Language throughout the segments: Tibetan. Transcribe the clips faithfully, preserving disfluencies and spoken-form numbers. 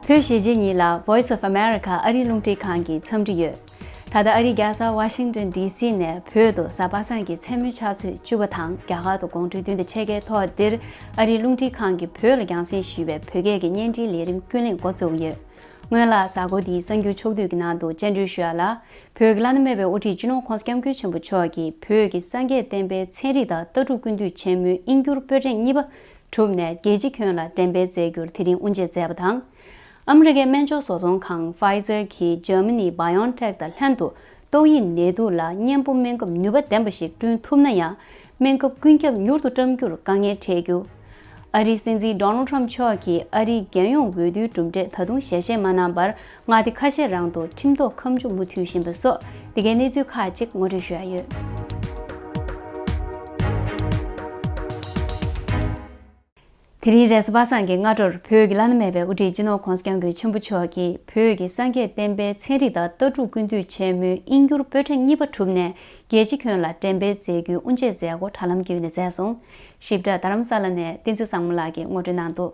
བོད་གཞིས་བྱེས་གཉིས་ལ་Voice of America ཨ་རིའི་རླུང་འཕྲིན་ཁང་གི་འཚམས་འདྲི་ཡོད། ད་ལྟ་ཨ་རིའི་རྒྱལ་ས་ཝ་ཤིང་ཏོན་ཌི་སི་ནས་བོད་དུ་གཟའ་པ་སངས་ཀྱི་མཚན་མོའི་ཆུ་ཚོད་བཅུ་པ་དང་རྒྱ་གར་དུ་དགོང་དྲོའི་བདུན་དང་ཕྱེད་ཀའི་ཐོག་འདིར་ཨ་རིའི་རླུང་འཕྲིན་ཁང་གིས་བོད་ལ་རྒྱང་སྲིང་ཞུས་པའི་བོད་སྐད་ཀྱི་བརྙན་འཕྲིན་ལས་རིམ་ཀུན་གླེང་འགོ་བཙུགས་ཡོད། སྔོན་ལ་གཟའ་འཁོར་འདིའི་གསར་འགྱུར་ཕྱོགས་བསྡུས་ཀྱི་ནང་དུ་བཅར་འདྲི་ཞུ་ཡ་ལ། བོད་ཀྱི་བླ་ན་མེད་པའི་དབུ་ཁྲིད་སྤྱི་ནོར་༧གོང་ས་༧སྐྱབས་མགོན་ཆེན་པོ་མཆོག་གིས་བོད་ཀྱི་སངས་རྒྱས་བསྟན་པའི་ཚན་རིག་དང་ལྟ་གྲུབ་ཀུན་བཏུས་ཆེན་མོའི་དབྱིན་སྒྱུར་པོད་ཕྲེང་གཉིས་པ་གྲུབ་ནས་རྒྱལ་སྤྱི་ཁྱོན་ལ་འགྲེམས་སྤེལ་མཛད་རྒྱུར་དེ་རིང་དབུ་འབྱེད་མཛད་པ་དང་། ཨ་མི་རི་ཀའི་སྨན་བཅོས་བཟོ་ཚོང་ཁང་Pfizer་གིས་Germany BioNTech་དང་ལྷན་དུ་ཏོག་དབྱིབས་ནད་དུག་ལ་གཉེན་པོ་སྨན་ཁབ་ནུས་པ་ལྡན་པ་ཞིག་བསྐྲུན་ཐུབ་ན་ཡང་། སྨན་ཁབ་ཀུན་ཁྱབ་མྱུར་དུ་བཀྲམ་རྒྱུར་དཀའ་ངལ་འཕྲད་རྒྱུ། ཨ་རིའི་སྲིད་འཛིན་Donald Trump་མཆོག་གིས་ཨ་རིའི་རྒྱལ་ཡོངས་འོས་བསྡུའི་གྲུབ་འབྲས་ད་དུང་ཞལ་བཞེས་མ་གནང་བར་མངའ་སྡེ་ཁ་ཤས་རང་དུ་ཁྲིམས་ཐོག་ཁ་མཆུ་མུ་མཐུད་བཞིན་པ་སོགས་འདི་གའི་གནས་ཚུལ་ཁག་ཅིག་ངོ་སྤྲོད་ཞུ་ཡ་ཡོད། དེ་རིང་རེས་གཟའ་པ་སངས་ཀྱི་སྔ་དྲོར་བོད་ཀྱི་བླ་ན་མེད་པའི་དབུ་ཁྲིད་སྤྱི་ནོར་༧གོང་ས་༧སྐྱབས་མགོན་ཆེན་པོ་མཆོག་གིས་བོད་ཀྱི་སངས་རྒྱས་བསྟན་པའི་ཚན་རིག་དང་ལྟ་གྲུབ་ཀུན་བཏུས་ཆེན་མོའི་དབྱིན་སྒྱུར་པོད་ཕྲེང་གཉིས་པ་གྲུབ་ནས་རྒྱལ་སྤྱི་ཁྱོན་ལ་འགྲེམས་སྤེལ་མཛད་རྒྱུའི་དབུ་འབྱེད་མཛད་སྒོ་དྲ་ལམ་བརྒྱུད་ནས་མཛད་སོང་། ཞིབ་ཕྲ་རྡ་རམ་ས་ལ་ནས་བསྟན་འཛིན་བཟང་མོ་ལགས་ཀྱིས་ངོ་སྤྲོད་གནང་འདུག།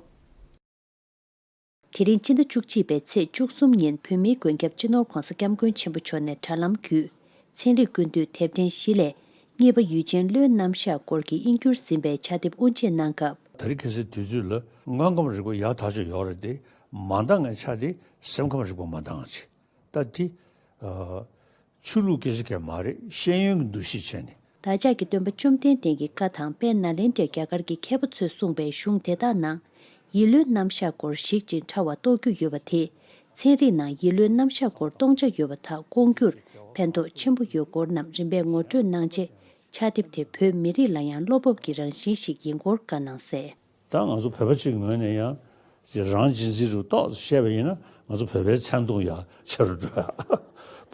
དེ་རིང་སྤྱི་ཟླ་བཅུ་གཅིག་པའི་ཚེས་བཅུ་གསུམ་ཉིན་བོད་མིའི་མགོན་སྐྱབས་སྤྱི་ནོར་༧གོང་ས་༧སྐྱབས་མགོན་ཆེན་པོ་མཆོག་ནས་དྲ་ལམ་བརྒྱུད་ཚན་རིག་ཀུན་བཏུས་དེབ་ཕྲེང་བཞི་ལས་གཉིས་པ་ཡུལ་ཅན་བློའི་རྣམ་གཞག་སྐོར་གྱི་དབྱིན་སྒྱུར་ཟིན་པའི་ཕྱག་དེབ་དབུ་འབྱེད་གནང་སྐབས། ད་རེས་ཁ་སང་དུས་ཚོད་ལ་དངོས་ཁམས་རིག་པ་ཡག་ཐག་ཆོད་ཡོད་རེད་དེ། མ་འདང་བའི་ཆ་དེ་སེམས་ཁམས་རིག་པ་མ་འདང་བ་ཆེ། ད་དེ་ཨ། ཆོས་ལུགས་སྐད་ཆ་གང་མ་རེད། ཤེས་ཡོན་གྱི་འདུ་ཤེས་བྱས་ནས། བདག་ཅག་གི་སྟོན་པ་བཅོམ་ལྡན་འདས་ཀྱི་བཀའ་དང་དཔལ་ནཱ་ལེནྡྲའི་རྒྱ་གར་གྱི་མཁས་པ་ཚོས་གསུངས་པའི་གཞུང་དེ་དག་ནང་ཡིད་བློའི་རྣམ་གཞག་སྐོར་ཞིག་ཅིང་ཕྲ་བ་རྟོགས་རྒྱུ་ཡོད་པ་དེས། ཚན་རིག་ནང་ཡིད་བློའི་རྣམ་གཞག་སྐོར་སྟོང་ཆ་ཡོད་པ་དག་སྐོང་རྒྱུར་ཕན་ཐོགས་ཆེན་པོ་ཡོད་སྐོར་རྣམས་རིམ་པས་ངོ་སྤྲོད་གནང་རྗེས། ཕྱག་དེབ་དེ་བོད་མི་རིགས་ལ་ཡང་བློ་སྤོབས་ཀྱི་རང་བཞིན་ཞིག་ཡིན་སྐོར་བཀའ་གནང་གསལ། ད་ང་ཚོ་བོད་པ་གཅིག་ངོས་ནས་ཡང་ཅིག་རང་གཅེས་འཛིན་རུ་ཏོག་ཙམ་བཤད་པ་ཡིན་ན་ང་ཚོ་བོད་པའི་མཚན་མཐོང་ཡག་ཆེ་རུ་འགྲོ་ཡ།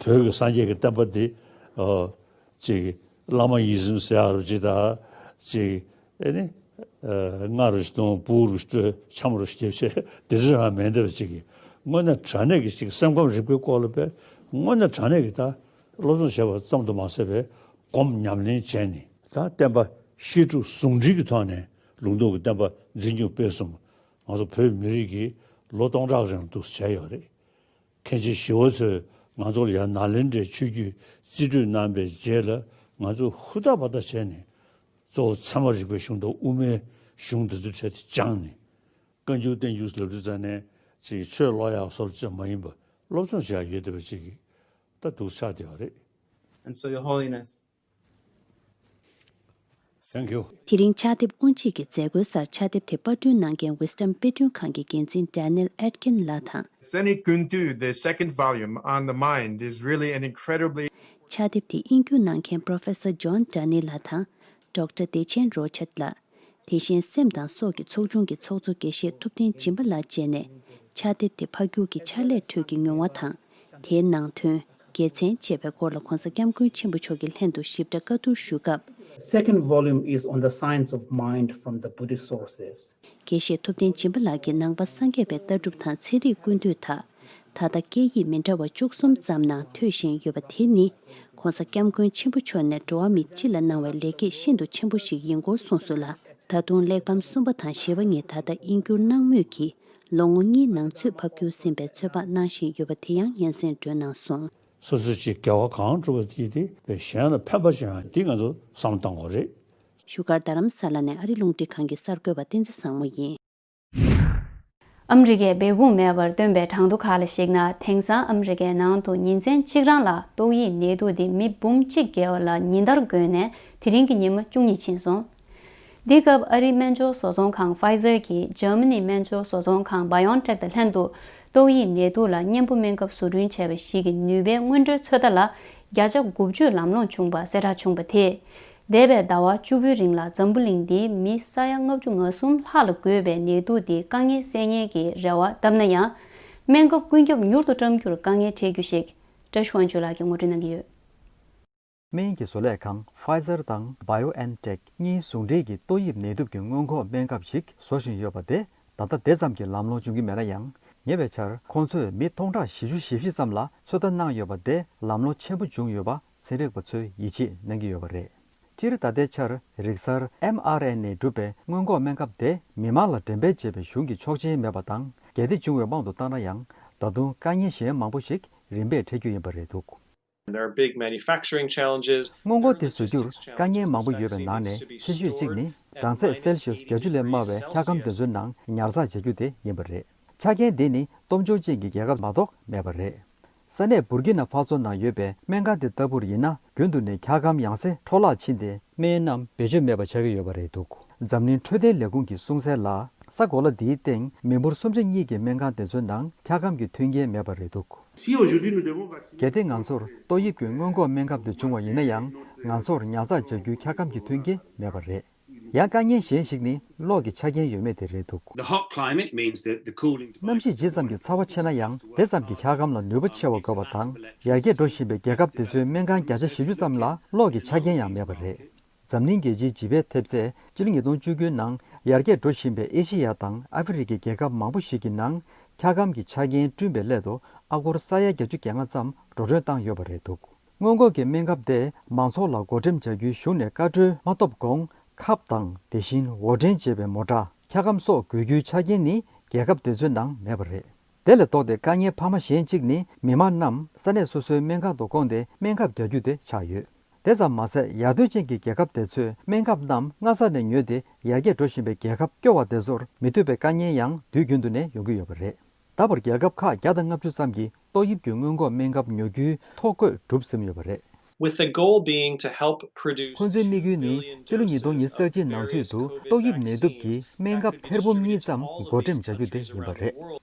བོད་ཀྱི་སངས་རྒྱས་ཀྱི་བསྟན་པ་འདི་ཨོ་ཅིག་བླ་མ་ཡིད་བཞིན་ཟེར་ཡག་རུ་ཅིག་དང་ཅིག་ཨེ་ནི་ཨ་རྔ་རུ་ཞིག་གཏོང་བུ་རུ་ཞིག་སྤྲོད་ཆམ་རུ་ཞིག་བརྒྱབ་བྱས་དེ་འདྲ་རང་མེད་འདྲ་བ་ཅིག་གི་དངོས་གནས་དྲང་གནས་ཀྱི་ཅིག་སེམས་ཁམས་རིག་པའི་སྐོར་ལ་བས་དངོས་གནས་དྲང་གནས་ཀྱི་ད་སློབ་སྦྱོང་བྱས་པ་ཙམ་དུ་མ་ཟད་པའི་སྒོམ་ཉམས་ལེན་བྱས་ནས་ད་བསྟན་པ་བཤད་སྒྲུབ་ཟུང་འབྲེལ་གྱི་ཐོག་ནས་ལུང་རྟོགས་ཀྱི་བསྟན་པ་འཛིན་སྐྱོང་སྤེལ་གསུམ། ང་ཚོ་བོད་མི་རིགས་ཀྱིས་ལོ་སྟོང་ཕྲག་རིང་འདུག་སེ་བྱས་ཡོད་རེད། མཁན་ཆེན་ཞི་བ་འཚོས་ང་ཚོ་ལ་ཡང་ནཱ་ལེནྡྲའི་ཆོས་བརྒྱུད་རྩིས་སྤྲོད་གནང་པའི་རྗེས་ལ་ང་ཚོས་ཧུར་ཐག་འབད་ཐག་བྱས་ནས་གཙོ་བོ་ཚད་མ་རིག་པའི་གཞུང་དང་དབུ་མའི་གཞུང་འདི་ཚོའི་གྲས་དེ་སྦྱངས་ནས་བཀའ་འགྱུར་བསྟན་འགྱུར་ལབ་དུས་ཙང་ནས་ཅིག་ཆོས་ཀློག་ཡག་སོགས་ཅིག་མ་ཡིན་པ་སློབ་སྦྱོང་བྱེད་ཡག་ཡོད་བསྡད་པ་ཅིག་གི་ད་འདུག་ཆགས་བསྡད་ཡོད་རེད། And so, Your Holiness, Thank you. དེ་རིང་ཕྱག་དེབ་དབུ་འབྱེད་ཀྱི་མཛད་སྒོའི་སར་ཕྱག་དེབ་དེ་པར་སྐྲུན་གནང་མཁན་Wisdom་དཔེ་སྐྲུན་ཁང་གི་འགན་འཛིན་Daniel Etkin ལགས་དང་། Seni Kuntu, the second volume on the mind, is really an incredibly ཕྱག་དེབ་དེ་དབྱིན་སྒྱུར་གནང་མཁན་Professor John Tunney ལགས་དང་Doctor བདེ་ཆེན་རོ་ཆར་ལགས། དེ་བཞིན་སེམས་དང་སྲོག་གི་ཚོགས་ཆུང་གི་ཚོགས་གཙོ་དགེ་བཤེས་ཐུབ་བསྟན་སྦྱིན་པ་ལགས་བཅས་ནས་ཕྱག་དེབ་དེ་ཕབ་སྒྱུར་གྱི་ཕྱག་ལས་ཁྲོད་ཀྱི་མྱོང་བ་དང་། དེའི་ནང་དོན། དགེ་མཚན་བཅས་པའི་སྐོར་ལ་༧གོང་ས་༧སྐྱབས་མགོན་ཆེན་པོ་མཆོག་གིས་ལྷན་དུ་ཞིབ་ཕྲ་བཀའ་བསྡུར་ཞུ་སྐབས། Second volume is on the science of mind from the Buddhist sources. དགེ་བཤེས་ཐུབ་བསྟན་སྦྱིན་པ་ལགས་ཀྱིས་ནང་པ་སངས་རྒྱས་པའི་ལྟ་གྲུབ་དང་ཚན་རིག་ཀུན་བཏུས་དག་ད་ལྟ་སྐད་ཡིག་མི་འདྲ་བ་བཅུ་གསུམ་ཙམ་ནང་ཐོས་བཞིན་ཡོད་པ་དེ་ནི། ༧གོང་ས་༧སྐྱབས་མགོན་ཆེན་པོ་མཆོག་ནས་འགྲོ་བ་མི་སྤྱི་ལ་གནང་བའི་ལེགས་སྐྱེས་ཤིན་ཏུ་ཆེན་པོ་ཞིག་ཡིན་སྐོར་གསུངས་སོང་ལ། ད་དུང་གླེགས་བམ་གསུམ་པ་དང་བཞི་པ་གཉིས་ད་ལྟ་དབྱིན་སྒྱུར་གནང་མུས་ཀྱིས་ལོ་ངོ་གཉིས་ནང་ཚུད་ཕབ་སྒྱུར་ཟིན་པའི་ཚོད་དཔག་གནང་བཞིན་ཡོད་པ་དེ་ཡང་སྙན་སེང་སྒྲོན་གནང་སོང་། སོ་སོས་ཀྱི་དགེ་བ་གང་བསྒྲུབས་པ་དེ་དེ་བས་གཞན་ལ་ཕན་པ་བྱུང་ཡང་དེ་ང་ཚོ་བསམ་བློ་གཏང་དགོས་རེད། བཞུགས་སྒར་རྡ་རམ་ས་ལ་ནས་ཨ་རི་རླུང་འཕྲིན་ཁང་གི་གསར་འགོད་པ་བསྟན་འཛིན་བཟང་མོ་ཡིན། ཨ་མི་རི་ཀས་སྦས་སྐུང་མེད་པར་བཏོན་པའི་གྲངས་ཐོ་ཁག་ལ་གཞིགས་ན། དེང་སང་ཨ་མི་རི་ཀའི་ནང་དུ་ཉིན་མཚན་གཅིག་རང་ལ་ཏོག་དབྱིབས་ནད་དུག་འདི་མི་འབུམ་གཅིག་བརྒལ་བ་ལ་ཉིན་ལྟར་འགོས་ནས་དེ་རིང་གི་ཉིན་མོ་བཅུ་གཉིས་ཕྱིན་སོང་། འདི་སྐབས་ཨ་རིའི་སྨན་བཅོས་བཟོ་ཚོང་ཁང་Pfizer་གིས་Germany་སྨན་བཅོས་བཟོ་ཚོང་ཁང་BioNTech་དང་ལྷན་དུ་ཏོག་དབྱིབས་ནད་དུག་ལ་གཉེན་པོ་སྨན་ཁབ་བཟོ་སྐྲུན་བྱས་པ་ཞིག་གི་ནུས་པའི་སྔོན་འགྲོའི་ཚོད་ལྟ་ལ་བརྒྱ་ཆ་དགུ་བཅུ་ལམ་ལྷོང་བྱུང་བ་གསལ་བསྒྲགས་བྱུང་བ་དེས། འདས་པའི་ཟླ་བ་བཅུ་པོའི་རིང་ལ་འཛམ་བུ་གླིང་འདིའི་མི་ས་ཡ་ལྔ་བཅུ་ང་གསུམ་ལྷག་ལ་འགོས་པའི་ནད་དུག་འདིའི་དཀའ་ངལ་སེལ་མཁན་གྱི་རེ་བ་བཏབ་ན་ཡང་། སྨན་ཁབ་ཀུན་ཁྱབ་མྱུར་དུ་བཀྲམ་རྒྱུར་དཀའ་ངལ་འཕྲད་རྒྱུ་ཞིག་བཀྲ་ཤིས་དབང་ཕྱུག་ལགས་ཀྱིས་ངོ་སྤྲོད་གནང་གི་ཡོད། སྨན་གྱི་བཟོ་ལས་ཁང་Pfizer་དང་BioNTech་གཉིས་ཟུང་འབྲེལ་གྱིས་ཏོག་དབྱིབས་ནད་དུག་གི་སྔོན་འགོག་སྨན་ཁབ་ཞིག་བཟོ་བཞིན་ཡོད་པ་དེ་ད་ལྟ་དེ་ཙམ་གྱི་ལམ་ལྷོང་བྱུང་གི་མེད་ན་ཡང་། ཉེ་བའི་ཆར་ཁོང་ཚོས་མི་སྟོང་ཕྲག་བཞི་བཅུ་ཞེ་བཞི་ཙམ་ལ་ཚོད་ལྟ་གནང་ཡོད་པ་དེ་ལམ་ལྷོང་ཆེན་པོ་བྱུང་ཡོད་པ་ཚན་རིག་པ་ཚོས་ཡིད་ཆེས་གནང་གི་ཡོད་པ་རེད། སྤྱིར་ད་ལྟའི་ཆར་རིག་གསར་ཨེམ་ཨར་ཨེན་ཨེ་གྲུབ་པའི་སྔོན་འགོག་སྨན་ཁབ་དེ་མི་མང་ལ་འགྲེམས་སྤེལ་བྱེད་པའི་གཞུང་གི་ཆོག་མཆན་མེད་པ་དང་ གལ་ཏེ་བྱུང་བའི་དབང་དུ་བཏང་ན་ཡང་། ད་དུང་དཀའ་ངལ་གཞན་མང་པོ་ཞིག་རིམ་པས་འཕྲད་རྒྱུ་ཡིན་པ་རེད་འདུག། There are big manufacturing challenges. སྔོན་འགོག་དེ་བཟོ་རྒྱུར་དཀའ་ངལ་མང་པོ་ཡོད་པའི་ནང་ནས་ཆེ་ཤོས་གཅིག་ནི། གྲང་ཚད་སེལ་ཤིས་བརྒྱད་ཅུ་ལས་དམའ་བའི་འཁྱག་སྒམ་དེ་ཚོའི་ནང་ཉར་ཚགས་བྱ་རྒྱུ་དེ་ཡིན་པ་རེད། ཆ་རྐྱེན་འདི་ནི་སྟོབས་འབྱོར་ཅན་གྱི་རྒྱལ་ཁབ་མ་གཏོགས་མེད་པ་རེད། ས་གནས་འབུར་ཀི་ན་ཧྥ་སོ་ནང་ཡོད་པའི་སྨན་ཁང་དེ་ལྟ་བུར་ཡིན་ན། རྒྱུན་དུ་ནས་འཁྱག་སྒམ་ཡང་སེ་འཕྲོ་བརླག་ཕྱིན་ཏེ། སྨན་རྣམས་བེད་སྤྱོད་མེད་པ་ཆགས་ཀྱི་ཡོད་པ་རེད་འདུག། འཛམ་གླིང་འཕྲོད་བསྟེན་ལས་ཁུངས་ཀྱིས་གསུངས་གསལ་ལ། ས་གོ་ལ་འདིའི་སྟེང་མི་འབོར་སུམ་ཆ་གཉིས་ཀྱི་སྨན་ཁང་དེ་ཚོའི་ནང་འཁྱག་སྒམ་གྱི་མཐུན་རྐྱེན་མེད་པ་རེད་འདུག། Si aujourd'hui nous devons vacciner གལ་ཏེ་ང་ཚོར་ཏོག་དབྱིབས་ཀྱི་སྔོན་འགོག་སྨན་ཁབ་དེ་བྱུང་བ་ཡིན་ན་ཡང་། ང་ཚོར་ཉར་ཚགས་བྱ་རྒྱུའི་འཁྱག་སྒམ་གྱི་མཐུན་རྐྱེན་མེད་པ་རེད། ཡང་དཀའ་ངལ་གཞན་ཞིག་ནི་གློག་གི་ཆ་རྐྱེན་ཡོད་མེད་དེ་རེད་འདུག། The hot climate means that the cooling གནམ་གཤིས་ཇི་ཙམ་གྱི་ཚ་བ་ཆེ་ན་ཡང་། དེ་ཙམ་གྱི་འཁྱག་སྒམ་ལ་ནུས་པ་ཆེ་བ་དགོས་པ་དང་། ཡར་རྒྱས་འགྲོ་བཞིན་པའི་རྒྱལ་ཁབ་དེ་ཚོའི་སྨན་ཁང་བརྒྱ་ཆ་བཞི་བཅུ་ཙམ་ལ་གློག་གི་ཆ་རྐྱེན་ཡང་མེད་པ་རེད། འཛམ་གླིང་རྒྱལ་སྤྱིའི་བྱིས་པའི་ཐེབས་ཚད་སྤྱི་ལོ་ཉིས་སྟོང་བཅུ་དགུ་ནང་ཡར་རྒྱས་འགྲོ་བཞིན་པའི་ཨེ་ཤེ་ཡ་དང་ཨ་ཧྥེ་རི་ཁའི་རྒྱལ་ཁབ་མང་པོ་ཞིག་གི་ནང་། འཁྱག་སྒམ་གྱི་ཆ་རྐྱེན་བསྐྲུན་པའི་སླད་དུ་ཨ་སྒོར་ས་ཡ་བརྒྱད་ཅུ་གྱ་ལྔ་ཙམ་འགྲོ་གྲོན་བཏང་ཡོད་པ་རེད་འདུག། སྔོན་འགོག་གི་སྨན་ཁབ་དེ་མང་ཚོགས་ལ་བགོ་འགྲེམས་བྱ་རྒྱུའི་གཞུང་ནས་བཀའ་འཁྲོལ་མ་ཐོབ་གོང་། ཁབ་དང་དེ་བཞིན་འོར་འདྲེན་བྱས་པའི་མོ་ཊ། འཁྱག་སྒམ་སོགས་དགོས་རྒྱུའི་ཆ་རྐྱེན་ནི་རྒྱལ་ཁབ་དེ་ཚོའི་ནང་མེད་པ་རེད། དེ་ལས་ལྡོག་སྟེ་དཀའ་ངལ་འཕར་མ་གཞན་གཅིག་ནི། མི་མང་རྣམས་ས་གནས་སོ་སོའི་སྨན་ཁང་དུ་བསྐོངས་ཏེ་སྨན་ཁབ་རྒྱག་རྒྱུ་དེ་ཆགས་ཡོད། དེ་ཙམ་མ་ཟད། ཡར་ཐོན་ཅན་གྱི་རྒྱལ་ཁབ་དེ་ཚོས་སྨན་ཁབ་རྣམས་སྔ་ས་ནས་ཉོས་ཏེ། ཡར་རྒྱས་འགྲོ་བཞིན་པའི་རྒྱལ་ཁབ་སྐྱོ་བ་དེ་ཚོར་མི་ཐུབ་པའི་དཀའ་ངལ་ཡང་དུས་རྒྱུན་དུ་ནས་ཡོང་གི་ཡོད་པ་རེད། ད་བར་རྒྱལ་ཁབ་ཁག་བརྒྱ་དང་ལྔ་བཅུ་ཙམ་གྱིས་ཏོག་དབྱིབས་ཀྱི་སྔོན་འགོག་སྨན་ཁབ་ཉོ་རྒྱུའི་ཐོ་འགོད་གྲུབ་ཟིན་ཡོད་པ་རེད། With the goal being to help produce ཁོང་ཚོའི་དམིགས་ཡུལ་ནི། སྤྱི་ལོ་ཉིས་སྟོང་ཉི་ཤུ་རྩ་གཅིག་ནང་ཚུད་དུ་ཏོག་དབྱིབས་ནད་དུག་གི་སྨན་ཁབ་ཐེར་འབུམ་གཉིས་ཙམ་བགོ་འགྲེམས་བྱ་རྒྱུ་དེ་ཡིན་པ་རེད།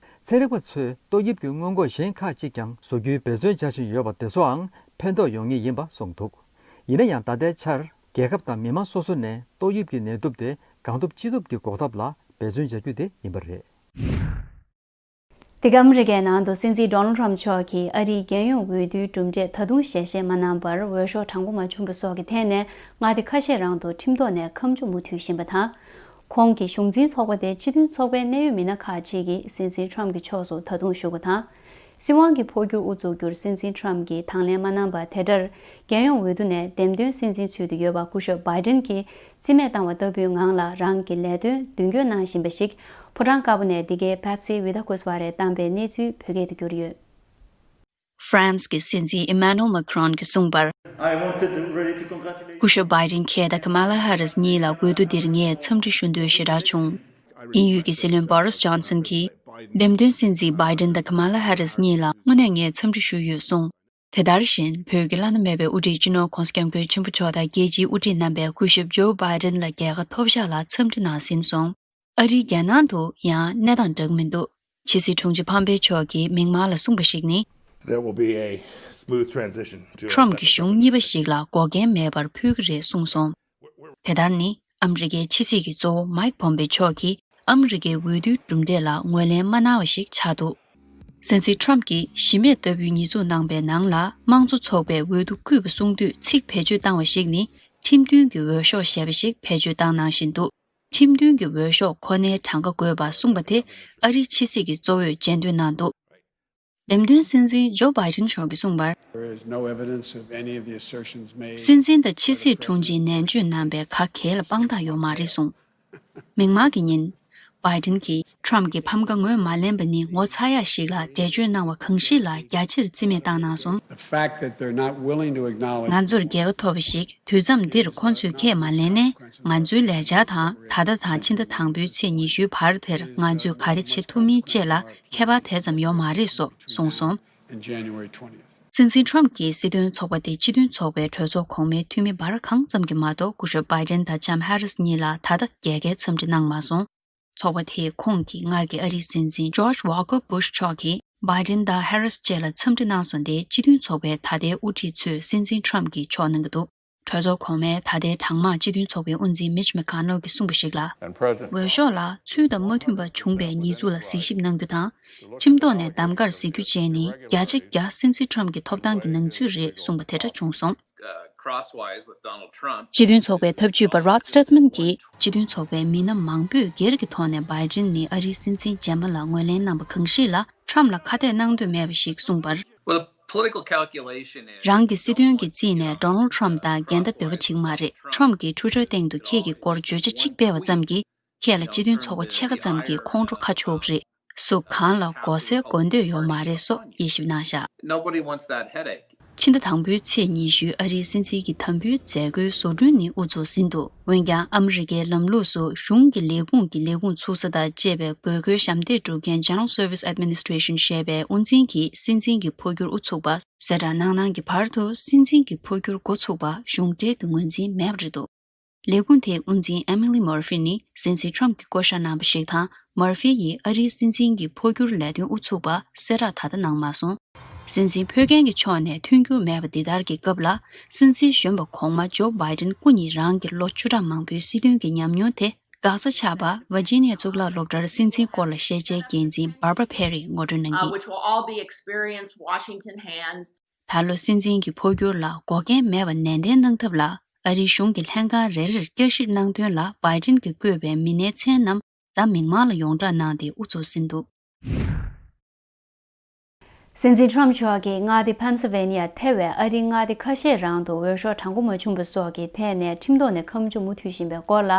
ཚན་རིག་པ་ཚོས་ཏོག་དབྱིབས་ཀྱི་སྔོན་འགོག་གཞན་ཁག་ཅིག་ཀྱང་བཟོ་རྒྱུའི་འབད་བརྩོན་བྱ་བཞིན་ཡོད་པ་དེ་ཚོའང་ཕན་ཐོགས་ཡོང་ངེས་ཡིན་པ་གསུངས་འདུག། ཡིན་ན་ཡང་། ད་ལྟའི་ཆར་རྒྱལ་ཁབ་དང་མི་མང་སོ་སོ་ནས་ཏོག་དབྱིབས་ཀྱི་ནད་དུག་དེ་གང་ཐུབ་ཅི་ཐུབ་ཀྱིས་འགོག་ཐབས་ལ་འབད་བརྩོན་བྱ་རྒྱུ་དེ་ཡིན་པ་རེད། འདི་ག་ཨ་མི་རི་ཀའི་ནང་དུ་སྲིད་འཛིན་ཌོ་ནལ་ཊམ་མཆོག་གིས་ཨ་རིའི་རྒྱལ་ཡོངས་འོས་བསྡུའི་གྲུབ་འབྲས་ད་དུང་ཞལ་བཞེས་མ་གནང་བར་འོས་ཤོག་གྲངས་འབོར་མ་བྱུང་བ་སོགས་ཀྱི་ཐད་ནས་མངའ་སྡེ་ཁ་ཤས་རང་དུ་ཁྲིམས་ཐོག་ནས་ཁ་མཆུ་མུ་མཐུད་བཞིན་པ་དང་། ཁོང་གི་གཞུང་འཛིན་ཚོགས་པ་དེ་སྤྱི་མཐུན་ཚོགས་པའི་གནད་ཡོད་མི་སྣ་ཁག་ཅིག་གིས་སྲིད་འཛིན་ཊམ་གྱི་ཕྱོགས་སུ་ད་དུང་ཞུགས་པ་དང་། སྲིད་དབང་གི་འཕོ་འགྱུར་དབུ་འཛུགས་རྒྱུར་སྲིད་འཛིན་ཊམ་གྱིས་དང་ལེན་མ་གནང་པ་དེ་ལྟར། རྒྱལ་ཡོངས་འོས་བསྡུ་ནས་འདེམས་ཐོན་སྲིད་འཛིན་ཚུལ་དུ་ཡོད་པ་སྐུ་ཞབས་བྷའི་ཌེན་གྱིས་རྩིས་མེད་བཏང་བ་ལྟ་བུའི་ངང་ལ་རང་གི་ལས་དོན་མདུན་སྐྱོད་གནང་བཞིན་པ་ཞིག་ཕོ་བྲང་དཀར་པོ་ནས་འདི་གའི་པེ་ཚི་ཝི་ད་ཀུས་ཝ་རས་བཏང་པའི་གནས་ཚུལ་བོད་སྐད་དུ་བསྒྱུར་ཡོད། ཧྥ་རན་སི་གི་སྲིད་འཛིན་ཨི་མ་ནུ་ཨེལ་མ་ཁི་རོན་གྱིས་གསུངས་པར། I wanted to really to congratulate སྐུ་ཞབས་བྷའི་ཌེན་ཁྱེད་དང་ཀ་མ་ལ་ཧ་རིས་གཉིས་ལ་འོས་བསྡུ་འདིར་ངས་འཚམས་འདྲི་ཞུ་འདོད་ཞེ་དྲག་བྱུང་། དབྱིན་ཡུལ་གྱི་སྲིད་བློན་བྷོ་རིས་ཇོན་སན་གྱིས། འདེམས་ཐོན་སྲིད་འཛིན་བྷའི་ཌེན་དང་ཀ་མ་ལ་ཧ་རིས་གཉིས་ལ་དངོས་གནས་ངས་འཚམས་འདྲི་ཞུས་ཡོད་གསུངས། དེ་ལྟར་བཞིན་བོད་ཀྱི་བླ་ན་མེད་པའི་དབུ་ཁྲིད་སྤྱི་ནོར་༧གོང་ས་༧སྐྱབས་མགོན་ཆེན་པོ་མཆོག་དང་རྒྱལ་སྤྱིའི་དབུ་ཁྲིད་རྣམ་པས་སྐུ་ཞབས་ཇོ་བྷའི་ཌེན་ལ་རྒྱལ་ཁ་ཐོབ་ཤག་ལ་འཚམས་འདྲི་གནང་ཟིན་སོང་། ཨ་རིའི་རྒྱལ་ནང་དུ་ཡང་གནས་སྟངས་འདྲ་གི་མི་འདུག། ཕྱི་སྲིད་དྲུང་ཆེ་ཕམ་པེ་མཆོག་གིས་མིག་དམར་ལ་གསུངས་པ་ཞིག་ནི། There will be a smooth transition to a ཊམ་གྱི་གཞུང་གཉིས་པ་ཞིག་ལ་འགོག་རྐྱེན་མེད་པར་ཕུལ་གྱི་རེད་གསུངས་སོང་། དེ་ལྟར་ནི། ཨ་མི་རི་ཀའི་ཕྱི་སྲིད་ཀྱི་གཙོ་བོ་མའིག་ཕོམ་པེ་མཆོག་གིས་ཨ་མི་རི་ཀའི་འོས་བསྡུའི་གྲུབ་འབྲས་ལ་ངོས་ལེན་མ་གནང་བ་ཞིག་ཆགས་འདུག། སྲིད་འཛིན་ཊམ་གྱིས་གཞི་མེད་ལྟ་བུའི་ཉེས་འཛུགས་གནང་པའི་ནང་ལ་དམངས་གཙོ་ཚོགས་པས་འོས་བསྡུ་བསྐུལ་བ་གསུང་དུས་ཚིག་བེད་སྤྱོད་བཏང་བ་ཞིག་ནི། ཁྲིམས་མཐུན་གྱི་འོས་ཤོག་ཞེས་པ་ཞིག་བེད་སྤྱོད་བཏང་གནང་བཞིན་འདུག། ཁྲིམས་མཐུན་གྱི་འོས་ཤོག་ཁོ་ནའི་གྲངས་ཀ་དགོས་པ་གསུངས་པ་དེ་ཨ་རིའི་ཕྱི་སྲིད་ཀྱི་གཙོ་བོས་མཇལ་འདོན་གནང་འདུག། འདེམས་ཐོན་སྲིད་འཛིན་ཇོ་བྷའི་ཌེན་མཆོག་གིས་གསུངས་པར། There is no evidence of any of the assertions made སྲིད་འཛིན་དང་ཕྱི་སྲིད་དྲུང་ཆེའི་ནན་བརྗོད་གནང་པའི་ག་གེ་ལ་དཔང་རྟགས་ཡོད་མ་རེད་གསུངས། མིག་དམར་གྱི་ཉིན། བྷའི་ཌེན་གྱིས་ཊམ་གྱི་ཕམ་ཁ་ངོས་མ་ལེན་པ་ནི་ངོ་ཚ་ཡག་ཞིག་ལ་འགྲེལ་བརྗོད་གནང་བ་གང་ཞིག་ལ་རྒྱ་ཆེར་རྩིས་མེད་བཏང་གནང་སོང་། The fact that they're not willing to acknowledge ང་ཚོར་རྒྱལ་ཁ་ཐོབ་པ་ཞིག་དུས་མཚམས་འདིར་ཁོང་ཚོས་ཁས་མ་ལེན་ནས། ང་ཚོའི་ལས་འཆར་དང་། ད་ལྟ་དང་ཕྱི་ཟླ་དང་པོའི་ཚེས་ཉི་ཤུའི་བར་དེར་ང་ཚོས་ག་རེ་བྱེད་ཐུབ་མིན་བཅས་ལ་ཁྱད་པར་དེ་ཙམ་ཡོད་མ་རེད་སོགས་གསུངས་སོང་། In January twentieth སྲིད་འཛིན་ཊམ་གྱིས་སྲིད་དོན་ཚོགས་པ་དེ་སྤྱི་མཐུན་ཚོགས་པའི་གྲོས་ཚོགས་གོང་མའི་འཐུས་མི་འབར་གང་ཙམ་གྱིས་མ་གཏོགས་སྐུ་ཞབས་བྷའི་ཌེན་དང་ལྕམ་ཧེ་རིས་གཉིས་ལ་ད་ལྟ་རྒྱལ་ཁའི་འཚམས་འདྲི་གནང་མ་སོང་། ཚོགས་པ་དེས་ཁོང་གིས་སྔར་གྱི་ཨ་རིའི་སྲིད་འཛིན་ཇོརྗ་ཝོལ་ཀར་སྦུ་ཤ་མཆོག་གིས་བྷའི་ཌེན་དང་ཧེ་རིས་བཅས་ལ་འཚམས་འདྲི་གནང་སོང་སྟེ། སྤྱི་མཐུན་ཚོགས་པའི་ད་ལྟའི་དབུ་ཁྲིད་ཚོས་སྲིད་འཛིན་ཊམ་གྱི་ཕྱོགས་གནང་གི་འདུག། གྲོས་ཚོགས་གོང་མའི་ད་ལྟའི་གྲངས་མང་སྤྱི་མཐུན་ཚོགས་པའི་དབུ་འཛིན་མིཆ་མེ་ཀོ་ནེལ་གྱིས་གསུངས་པ་ཞིག་ལ། འོས་ཤོག་ལ་ཚུལ་དང་མ་མཐུན་པ་བྱུང་བའི་ཉེས་འཛུགས་ལ་གཟིགས་ཞིབ་གནང་རྒྱུ་དང་། ཁྲིམས་ཐོག་ནས་གདམ་གར་གཟིགས་རྒྱུ་བཅས་ནི་བརྒྱ་ཆ་བརྒྱ་སྲིད་འཛིན་ཊམ་གྱི་ཐོབ་ཐང་གི་ནང་ཚུད་རེད་གསུངས་པ་དེ་འདྲ་བྱུང་སོང་། སྤྱི་མཐུན་ཚོགས་པའི་ཐབས་ཇུས་པ་རོད་སྟེད་མན་གྱིས། སྤྱི་མཐུན་ཚོགས་པའི་མི་སྣ་མང་པོས་སྒེར་གྱི་ཐོག་ནས་བྷའི་ཌེན་ནི་ཨ་རིའི་སྲིད་འཛིན་རྗེས་མ་ལ་ངོས་ལེན་གནང་པ་གང་ཞིག་ལ་ཊམ་ལ་ཁ་གཏད་གནང་འདོད་མེད་པ་ཞིག་གསུངས་པར། Well, the political calculation is རང་གི་སྲིད་དོན་གྱི་རྩིས་ནས་ཌོ་ནལ་ཊམ་དང་འགལ་ཟླ་འདོད་པ་བྱེད་ཀྱི་མ་རེད། ཊམ་གྱིས་ཊུ་ཊར་སྟེང་དུ་ཁྱེད་ཀྱི་སྐོར་བརྗོད་བྱ་གཅིག་སྤེལ་བ་ཙམ་གྱིས། ཁྱེད་ལ་སྤྱི་མཐུན་ཚོགས་པ་ཕྱེད་ཀ་ཙམ་གྱི་ཁོང་ཁྲོ་ཁ་ཕྱོགས་ཀྱི་རེད། སུ་གང་ལ་དགོས་སའི་དགོས་འདོད་ཡོད་མ་རེད་སོགས་དབྱེ་ཞིབ་གནང་བཞག Nobody wants that headache. ཕྱི་ཟླ་དང་པོའི་ཚེས་ཉི་ཤུའི་ཨ་རིའི་སྲིད་འཛིན་གྱི་དམ་འབུལ་མཛད་སྒོའི་བཟོ་སྐྲུན་ནི་དབུ་འཛུགས་ཟིན་འདུག་འོན་ཀྱང་ཨ་མི་རི་ཀའི་ལམ་ལུགས་སུ་གཞུང་གི་ལས་ཁུངས་ཀྱི་ལས་ཁུངས་ཚུགས་ས་དང་བཅས་པའི་དགོས་མཁོའི་ཞབས་འདེགས་སྒྲུབ་མཁན་General Service Administration ཞེས་པའི་དབུ་འཛིན་གྱིས་སྲིད་འཛིན་གྱི་འཕོ་འགྱུར་དབུ་ཚུགས་པ་གསལ་བསྒྲགས་གནང་གནང་གི་བར་དུ་སྲིད་འཛིན་གྱི་འཕོ་འགྱུར་འགོ་ཚུགས་པ་གཞུང་འབྲེལ་གྱི་ངོས་འཛིན་མེད་པ་རེད་འདུག་ལས་ཁུངས་དེའི་དབུ་འཛིན་Emily Murphy ནི་སྲིད་འཛིན་Trump གྱིས་བསྐོ་བཞག་གནང་བ་ཞིག་དང་། Murphy ཡིས་ཨ་རིའི་སྲིད་འཛིན་གྱི་འཕོ་འགྱུར་ལས་དོན་དབུ་ཚུགས་པ་གསལ་བསྒྲགས་ད་ལྟ་གནང་མ་སོང་། སྲིད་འཛིན་ཕོ་རྒན་གྱི་ཕྱོགས་ནས་མཐུན་འགྱུར་མེད་པ་འདི་ལྟར་གྱི་སྐབས་ལ། སྲིད་འཛིན་གཞོན་པ་གོང་མ་Joe Biden སྐུ་ཉིད་རང་གི་ལོ་བཅུ་ཕྲག་མང་པོའི་སྲིད་དོན་གྱི་ཉམས་མྱོང་དེ་འགག་རྩ་ཆགས་པ། Virginia གཙུག་ལག་སློབ་གྲྭར་སྲིད་འཛིན་སྐོར་ལ་ཤེས་བྱའི་འགན་འཛིན་Barbara Perry ངོ་སྤྲོད་གནང་uh, གིས། Which will all be experienced Washington hands. ད་ལོ་སྲིད་འཛིན་གྱི་འཕོ་འགྱུར་ལ་འགོག་རྐྱེན་མེད་པ་ནན་ཏན་གནང་ཐབས་ལ། ཨ་རིའི་གཞུང་གི་ལྷན་ཁང་རེ་རེར་བསྐྱར་ཞིབ་གནང་དོན་ལ་Biden གྱིས་བསྐོས་པའི་མི་སྣའི་མཚན་རྣམས་གཟའ་མིག་དམར་ལ་ཡོངས་བསྒྲགས་གནང་སྟེ་དབུ་འཛུགས་ཟིན་འདུག་སྲིད་འཛིན་Trump མཆོག་གིས་མངའ་སྡེ་Pennsylvania ཐེ་བའི་ཨ་རིའི་མངའ་སྡེ་ཁ་ཤས་རང་དུ་འོས་ཤོག་གྲངས་འགོ་མ་བྱུང་བ་སོགས་ཀྱི་ཐད་ནས་ཁྲིམས་ཐོག་ནས་ཁ་མཆུ་མུ་མཐུད་བཞིན་པའི་སྐོར་ལ།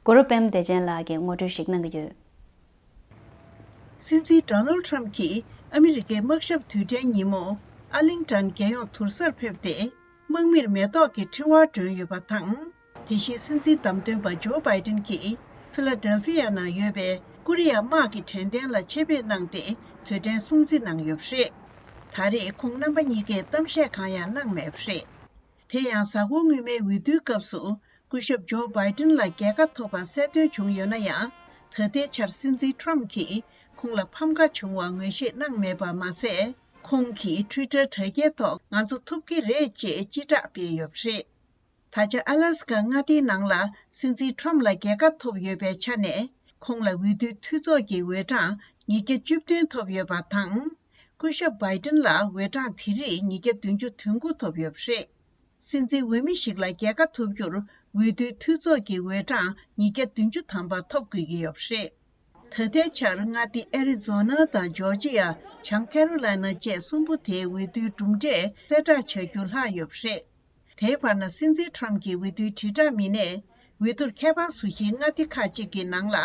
གུ་རུ་པདྨ་བདེ་ཆེན་ལགས་ཀྱིས་ངོ་སྤྲོད་ཞིག་གནང་གི་ཡོད། སྲིད་འཛིན་Donald Trump གྱིས་ཨ་མི་རི་ཀའི་དམག་ཞབས་དུས་དྲན་ཉིན་མོ་ཨར་ལིང་ཊོན་རྒྱལ་ཡོངས་དུར་སར་ཕེབས་ཏེ། དམག་མིར་མེ་ཏོག་གི་ཕྲེང་བ་སྒྲོན་ཡོད་པ་དང་། དེ་བཞིན་སྲིད་འཛིན་བདམས་ཐོན་པ་Joe Biden གྱིས་ཕི་ལ་ཌེལ་ཕི་ཡ་ནང་ཡོད་པའི་ཀོ་རི་ཡ་དམག་གི་དྲན་རྟེན་ལ་ཆེད་ཕེབས་གནང་སྟེ་དུས་དྲན་སྲུང་བརྩི་གནང་ཡོད་པ་རེད། ད་རེས་ཁོང་རྣམ་པ་གཉིས་ཀས་གཏམ་བཤད་གང་ཡང་གནང་མེད་པ་རེད། དེ་ཡང་གཟའ་འཁོར་སྔོན་མའི་འོས་བསྡུའི་སྐབས་སུ། སྐུ་ཞབས་Joe Biden ལ་རྒྱལ་ཁ་ཐོབ་པ་གསལ་སྟོན་བྱུང་ཡོད་ན་ཡང་། ད་ལྟའི་ཆར་སྲིད་འཛིན་Trump གྱིས་ཁོང་ལ་ཕམ་ཁ་བྱུང་བ་ངོས་བཞེས་གནང་མེད་པ་མ་ཟད། ཁོང་གིས་Twitter དྲ་རྒྱའི་ཐོག་ང་ཚོ་ཐུབ་ཀྱི་རེད་ཅེས་སྤྱི་བསྒྲགས་སྤེལ་ཡོད་པ་རེད། ད་ཆ་ཨ་ལ་སི་ཀ་མངའ་སྡེའི་ནང་ལ་སྲིད་འཛིན་Trump ལ་རྒྱལ་ཁ་ཐོབ་ཡོད་པའི་ཆ་ནས། ཁོང་ལ་འོས་བསྡུའི་འཐུས་ཚོགས་ཀྱི་འོས་གྲངས་ཉིས་བརྒྱ་བཅུ་བདུན་ཐོབ་ཡོད་པ་དང་། སྐུ་ཞབས་Biden ལ་འོས་གྲངས་དེ་རིགས་ཉིས་བརྒྱ་བདུན་ཅུ་དོན་དགུ་ཐོབ་ཡོད་པ་རེད། སྲིད་འཛིན་འོས་མི་ཞིག་ལ་རྒྱལ་ཁ་ཐོབ་རྒྱུར་འོས་བསྡུའི་འཐུས་ཚོགས་ཀྱི་འོས་གྲངས་ཉིས་བརྒྱ་བདུན་ཅུ་ཐམ་པ་ཐོབ་དགོས་ཀྱི་ཡོད་པ་རེད། ད་ལྟའི་ཆར་མངའ་སྡེ་ཨེ་རི་ཛོ་ན་དང་ཇོར་ཇི་ཡ། བྱང་ཁེ་རོ་ལེ་ན་བཅས་གསུམ་པོ་དེའི་འོས་བསྡུའི་གྲུབ་འབྲས་གསལ་བསྒྲགས་བྱ་རྒྱུ་ལྷག་ཡོད་པ་རེད། དེའི་བར་ན་སྲིད་འཛིན་Trump གྱི་འོས་བསྡུའི་དྲིལ་བསྒྲགས་མི་སྣས། འོས་བསྡུར་ཁྱད་པར་བཟོ་གཞིའི་མངའ་སྡེ་ཁག་ཅིག་གི་ནང་ལ།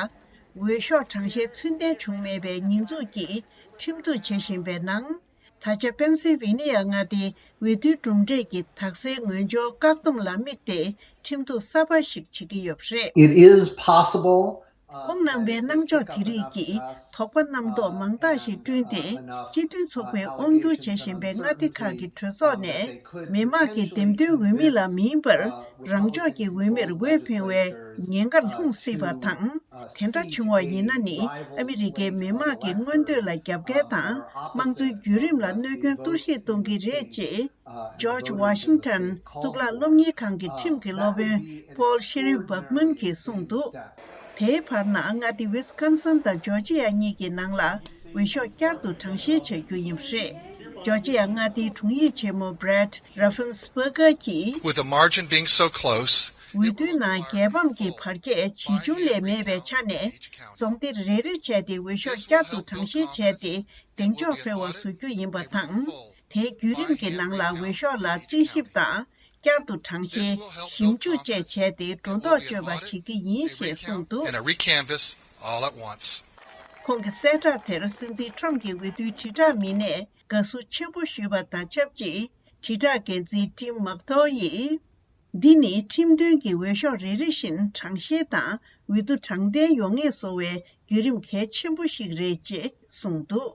འོས་ཤོག་གྲངས་བཤེར་ཚུལ་ལྡན་བྱུང་མེད་པའི་ཉེས་འཛུགས་ཀྱིས་ཁྲིམས་གཏུག་བྱེད་བཞིན་པའི་ནང་། ད་ཆ་པེན་སིལ་ཝེ་ནི་ཡ་མངའ་སྡེའི་འོས་བསྡུའི་གྲུབ་འབྲས་ཀྱི་དག་སེལ་ངོས་སྦྱོར་བཀག་སྡོམ་ལ་དམིགས་ཏེ་ཁྲིམས་གཏུག་གསར་པ་ཞིག་བྱེད་ཀྱི་ཡོད་པ་རེད། It is possible. ཁོང་རྣམ་པའི་གནང་ཕྱོགས་དེ་རིགས་ཀྱིས་དོགས་པ་རྣམ་རྟོག་མང་དག་ཞིག་བསྐྲུན་ཏེ། སྤྱི་མཐུན་ཚོགས་པས་དབང་སྒྱུར་བྱེད་བཞིན་པའི་མངའ་སྡེ་ཁག་གི་གྲོས་ཚོགས་ནས། མི་དམངས་ཀྱི་འདེམས་ཐོན་འོས་མི་ལ་མིན་པར། རང་ཕྱོགས་ཀྱི་འོས་མིར་འོས་འཕེན་པའི་ཉེན་ཁར་ལྷུང་སྲིད་པ་དང་། དེ་འདྲ་བྱུང་བ་ཡིན་ན་ནི། ཨ་མི་རི་ཀའི་མི་དམངས་ཀྱི་མངོན་འདོད་ལ་རྒྱབ་འགལ་དང་། དམངས་གཙོའི་བརྒྱུད་རིམ་ལ་གནོད་སྐྱོན་གཏོར་བཤིག་གཏོང་གི་རེད་ཅེས། George Washington གཙུག་ལག་སློབ་གཉེར་ཁང་གི་ཁྲིམས་ཀྱི་སློབ་དཔོན་Paul Sheriff Buckman གྱིས་གསུངས་འདུག་དེའི་བར་ན། མངའ་སྡེ་Wisconsin དང་ཇོར་ཇི་ཡ་གཉིས་ཀྱི་ནང་ལ་འོས་ཤོག་བསྐྱར་དུ་གྲངས་བཤེར་བྱ་རྒྱུ་ཡིན་པ་རེད། ཇོར་ཇི་ཡ་མངའ་སྡེའི་དྲུང་ཡིག་ཆེན་མོ་Brad Raffensperger གྱིས། With the margin being so close, འོས་བསྡུའི་ནང་རྒྱལ་ཕམ་གྱི་བར་ཁྱད་ཇི་བྱུང་ལས་མེད་པའི་ཆ་ནས། རྫོང་སྡེ་རེ་རེ་བྱས་ཏེ་འོས་ཤོག་བསྐྱར་དུ་གྲངས་བཤེར་བྱས་ཏེ། གདེང་འཇོག་འཕེར་བ་བཟོ་རྒྱུ་ཡིན་པ་དང་། དེའི་བརྒྱུད་རིམ་གྱི་ནང་ལ་འོས་ཤོག་ལ་རྩིས་ཞིབ་དང་། བསྐྱར་དུ་གྲངས་བཤེར། ཞིབ་འཇུག་བཅས་བྱས་ཏེ་སྒྲོ་འདོགས་གཅོད་པ་བྱེད་ཀྱི་ཡིན་ཞེས་གསུངས་འདུག And a recanvass all at once. ཁོང་གི་གསལ་བསྒྲགས་དེར་སྲིད་འཛིན་ཁྲོམ་གྱི་འོས་བསྡུའི་དྲིལ་བསྒྲགས་མི་སྣས་དགའ་བསུ་ཆེན་པོ་ཞུས་པ་དང་ཆབས་ཅིག་དྲིལ་བསྒྲགས་འགན་འཛིན་ཀྲིམ་མག་ཐོ་ཡིས། འདི་ནི་ཁྲིམས་དོན་གྱི་འོས་ཤོག་རེ་རེ་བཞིན་གྲངས་བཤེར་དང་འོས་བསྡུ་དྲང་བདེན་ཡོང་ངེས་བཟོ་བའི་བརྒྱུད་རིམ་གལ་ཆེན་པོ་ཞིག་རེད་ཅེས་གསུངས་འདུག་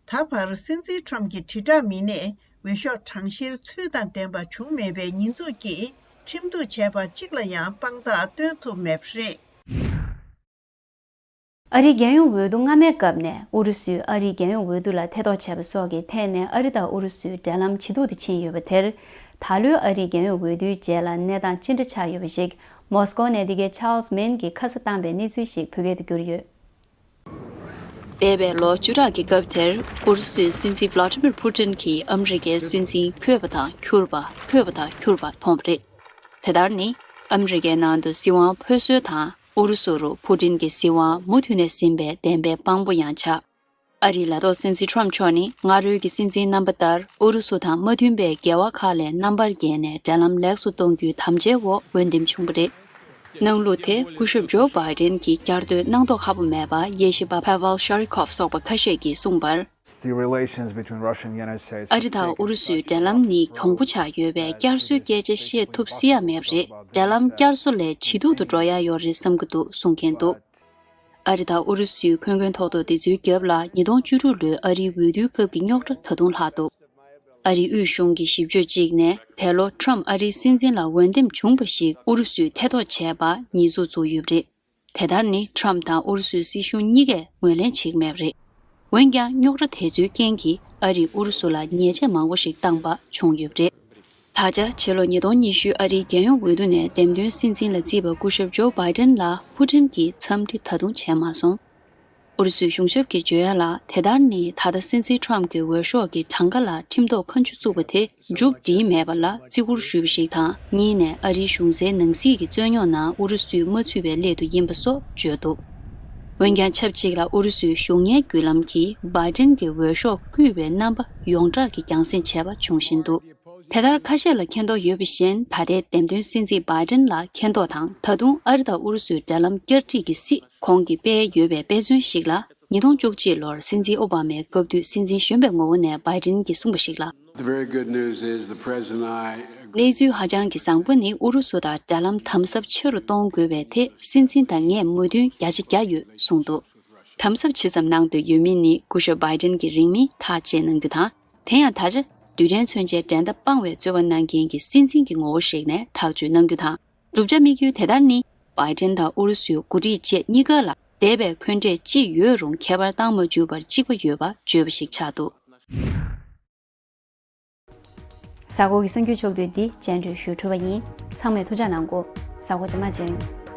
ད་བར་སྲིད་འཛིན་ཁྲོམ་གྱི་དྲིལ་བསྒྲགས་མི་སྣས་འོས་ཤོག་གྲངས་བཤེར་ཚུལ་དང་ལྡན་པ་བྱུང་མེད་པའི་ཉེས་འཛུགས་ཀྱིས་ཁྲིམས་གཏུག་བྱས་པ་གཅིག་ལ་ཡང་དཔང་རྟགས་སྟོན་ཐུབ་མེད་པ་རེད། ཨ་རིའི་རྒྱལ་ཡོངས་འོས་བསྡུ་སྔ་མའི་སྐབས་ནས་ཨུ་རུ་སུས་ཨ་རིའི་རྒྱལ་ཡོངས་འོས་བསྡུ་ལ་ཐེ་གཏོགས་བྱས་པ་སོགས་ཀྱི་ཐད་ནས་ཨ་རི་དང་ཨུ་རུ་སུའི་འབྲེལ་ལམ་ཇེ་སྡུག་ཏུ་ཕྱིན་ཡོད་པ་དེར། ད་ལོའི་ཨ་རིའི་རྒྱལ་ཡོངས་འོས་བསྡུའི་རྗེས་ལ་གནས་སྟངས་ཅི་འདྲ་ཆགས་ཡོད་པ་ཞིག་མོ་སི་ཀོ་ནས་འདི་གའི་ཆཱལ་སི་མེན་གྱིས་ཁ་གསལ་བཏང་པའི་གནས་ཚུལ་ཞིག་བོད་སྐད་དུ་བསྒྱུར་ཡོད། འདས་པའི་ལོ་བཅུ་ཕྲག་གི་སྐབས་དེར་ཨུ་རུ་སུའི་སྲིད་འཛིན་Vladimir Putin གྱིས་ཨ་མི་རི་ཀའི་སྲིད་འཛིན་འཁོས་པ་དང་འཁྱུར་པ། འཁོས་པ་དང་འཁྱུར་པ་མཐོང་བ་རེད། དེ་ལྟར་ནི། ཨ་མི་རི་ཀའི་ནང་དུ་སྲིད་དབང་འཕོ་སྲོལ་དང་ཨུ་རུ་སུ་རུ་ཕུ་ཏིན་གྱི་སྲིད་དབང་མུ་མཐུད་ནས་ཟིན་པའི་བདེན་པའི་དཔང་པོ་ཡང་ཆགས། ཨ་རིའི་ལས་ཐོག་སྲིད་འཛིན་ཁྲོམ་མཆོག་ནི་སྔ་རོལ་གྱི་སྲིད་འཛིན་རྣམ་པ་ལྟར་ཨུ་རུ་སུ་དང་མ་མཐུན་པའི་འགལ་བ་ཁག་ལས་རྣམ་པར་རྒྱལ་ནས་འབྲེལ་ལམ་ལེགས་སུ་གཏོང་རྒྱུའི་དམ་བཅའི་འོག་འོས་འདེམས་བྱུང་བ་རེད། གནང་ལུགས་དེ་སྐུ་ཞབས་ཇོ་བྷའི་ཌེན་གྱིས་བསྐྱར་ཟློས་གནང་མདོག་ཁ་པོ་མེད་པ་དབྱེ་ཞིབ་པ་ཕ་ཝལ་ཤ་རི་ཁོབ་སོགས་པ་ཁ་ཤས་ཀྱིས་གསུངས་པར། The relations between Russia and the United States ཨ་རི་དང་ཨུ་རུ་སུའི་འབྲེལ་ལམ་ནི་གྱོང་པོ་ཆགས་ཡོད་པས་བསྐྱར་གསོའི་སྐད་ཆ་བཤད་ཐུབ་སྲིད་ཡ་མེད་པ་རེད། འབྲེལ་ལམ་བསྐྱར་གསོ་ལས་ཇེ་སྡུག་ཏུ་འགྲོ་ཡ་ཡོད་རེད་བསམ་གྱི་འདུག་གསུང་མཁན་འདུག་ཨ་རི་དང་ཨུ་རུ་སུའི་འཁོན་འཁོན་ཐོག་ཐོག་དེ་ཚོའི་རྒྱབ་ལ་ཉིས་སྟོང་བཅུ་དྲུག་ལོའི་ཨ་རིའི་འོས་བསྡུའི་སྐབས་ཀྱི་རྙོག་དྲ་ད་དུང་ལྷག་འདུག་ཨ་རིའི་དབུས་གཞུང་གི་ཞིབ་དཔྱོད་ཅིག་ནས་དེ་ལོ་ཁྲམ་ཨ་རིའི་སྲིད་འཛིན་ལ་འོས་འདེམས་བྱུང་བ་ཞིག་ཨུ་རུ་སུས་ཐེ་གཏོགས་བྱས་པ་ཉེས་འཛུགས་བཙུགས་ཡོད་པ་རེད། དེ་ལྟར་ནི་ཁྲམ་དང་ཨུ་རུ་སུའི་སྲིད་གཞུང་གཉིས་ཀས་ངོས་ལེན་བྱེད་ཀྱི་མེད་པ་རེད། འོན་ཀྱང་རྙོག་དྲ་དེ་ཚོའི་རྐྱེན་གྱིས་ཨ་རིས་ཨུ་རུ་སུ་ལ་ཉེས་ཆད་མང་པོ་ཞིག་བཏང་པ་བྱུང་ཡོད་པ་རེད། ད་ཆ་ཕྱི་ལོ་ཉིས་སྟོང་ཉི་ཤུ་ཨ་རིའི་རྒྱལ་ཡོངས་འོས་བསྡུ་ནས་འདེམས་ཐོན་སྲིད་འཛིན་ལ་བརྩིས་པ་སྐུ་ཞབས་ཇོ་བྷའི་ཌེན་ལ་ཕུ་ཊིན་གྱིས་འཚམས་འདྲི་ད་དུང་བྱས་མ་སོང་། ཨུ་རུ་སུའི་གཞུང་ཞབས་ཀྱིས་བརྗོད་ཡ་ལ། དེ་ལྟར་ནི་ད་ལྟ་སྲིད་འཛིན་ཁྲམ་གྱི་འོས་ཤོག་གི་གྲངས་ཀ་ལ་ཁྲིམས་ཐོག་ཁ་མཆུ་བཙུགས་པ་དེ་མཇུག་སྒྲིལ་མེད་པ་ལ་བརྩི་བཀུར་ཞུས་པ་ཞིག་དང་། གཉིས་ནས་ཨ་རིའི་གཞུང་སའི་ནང་སྲིད་ཀྱི་རྩོད་རྙོག་ནང་ཨུ་རུ་སུས་མ་ཚུད་པའི་སླད་དུ་ཡིན་པ་སོགས་བརྗོད་འདུག་འོན་ཀྱང་ཆབས་ཅིག་ལ་ཨུ་རུ་སུའི་གཞུང་གཉེར་བརྒྱུད་ལམ་གྱིས་བྷའི་ཌེན་གྱི་འོས་ཤོག་བརྐུས་པའི་རྣམ་པ་ཡོངས་གྲགས་ཀྱིས་རྒྱང་སྲིང་བྱས་པ་འབྱུང་བཞིན་འདུག་དེ་ལྟར་ཁ་ཤས་ལ་མཁྱེན་རྟོགས་ཡོད་པ་བཞིན། ད་ལྟའི་འདེམས་ཐོན་སྲིད་འཛིན་བྷའི་ཌེན་ལ་མཁྱེན་རྟོགས་དང་། ད་དུང་ཨ་རི་དང་ཨུ་རུ་སུའི་འབྲེལ་ལམ་བསྐྱར་སྒྲིག་གི་སྲིད་ཁོང་གིས་སྤེལ་ཡོད་པའི་དཔེ་མཚོན་ཞིག་ལ། ཉིས་སྟོང་བཅུ་གཅིག་ལོར་སྲིད་འཛིན་ཨོ་བྷ་མའི་སྐབས་དུས་སྲིད་འཛིན་གཞོན་པའི་ངོ་བོ་ནས་བྷའི་ཌེན་གྱིས་གསུངས་པ་ཞིག་ལ། The very good news is the president and I agree གནས་ཚུལ་ཧ་ཅང་གི་བཟང་པོ་ནི་ཨུ་རུ་སུ་དང་འབྲེལ་ལམ་དམ་ཟབ་ཆེ་རུ་གཏོང་དགོས་པའི་ཐད་སྲིད་འཛིན་དང་ངས་མོས་མཐུན་བརྒྱ་ཆ་བརྒྱ་ཡོད་གསུངས་འདུག་དམ་ཟབ་ཇི་ཙམ་གནང་འདོད་ཡོད་མིན་ནི་སྐུ་ཞབས་བྷའི་ཌེན་གྱིས་རིང་མིན་ཐག་བཅད་གནང་རྒྱུ་དང་། དེ་ཡང་ད་ཆ་རྡུལ་ཕྲན་མཚོན་ཆའི་འགྲན་ཟླ་སྤང་བའི་རྩོད་པ་གནང་མཁན་གྱི་སྲིད་འཛིན་གྱི་ངོ་བོ་ཞིག་ནས་ཐག་གཅོད་གནང་རྒྱུ་དང་། བསྒྲུབ་བྱ་དམིགས་ཡུལ་དེ་ལྟར་ནི། བྷའི་ཌེན་དང་ཨུ་རུ་སུའི་འགོ་ཁྲིད་བཅས་གཉིས་ཀ་ལ་འདས་པའི་འཁོན་འགྲས་ཅི་ཡོད་རུང་ཁྱད་པར་བཏང་མ་བཅུག་པར་གཅིག་པ་ཡོད་པ་བརྗོད་པ་ཞིག་ཆགས་འདུག་གཟའ་འཁོར་གྱི་གསར་འགྱུར་ཕྱོགས་བསྡུས་འདི་རྒྱན་སྤྲོས་ཞུ་གྲུབ་པ་ཡིན། ཚང་མས་ཐུགས་ཅག་གནང་གོ། གཟའ་འཁོར་རྗེས་མ་མཇལ།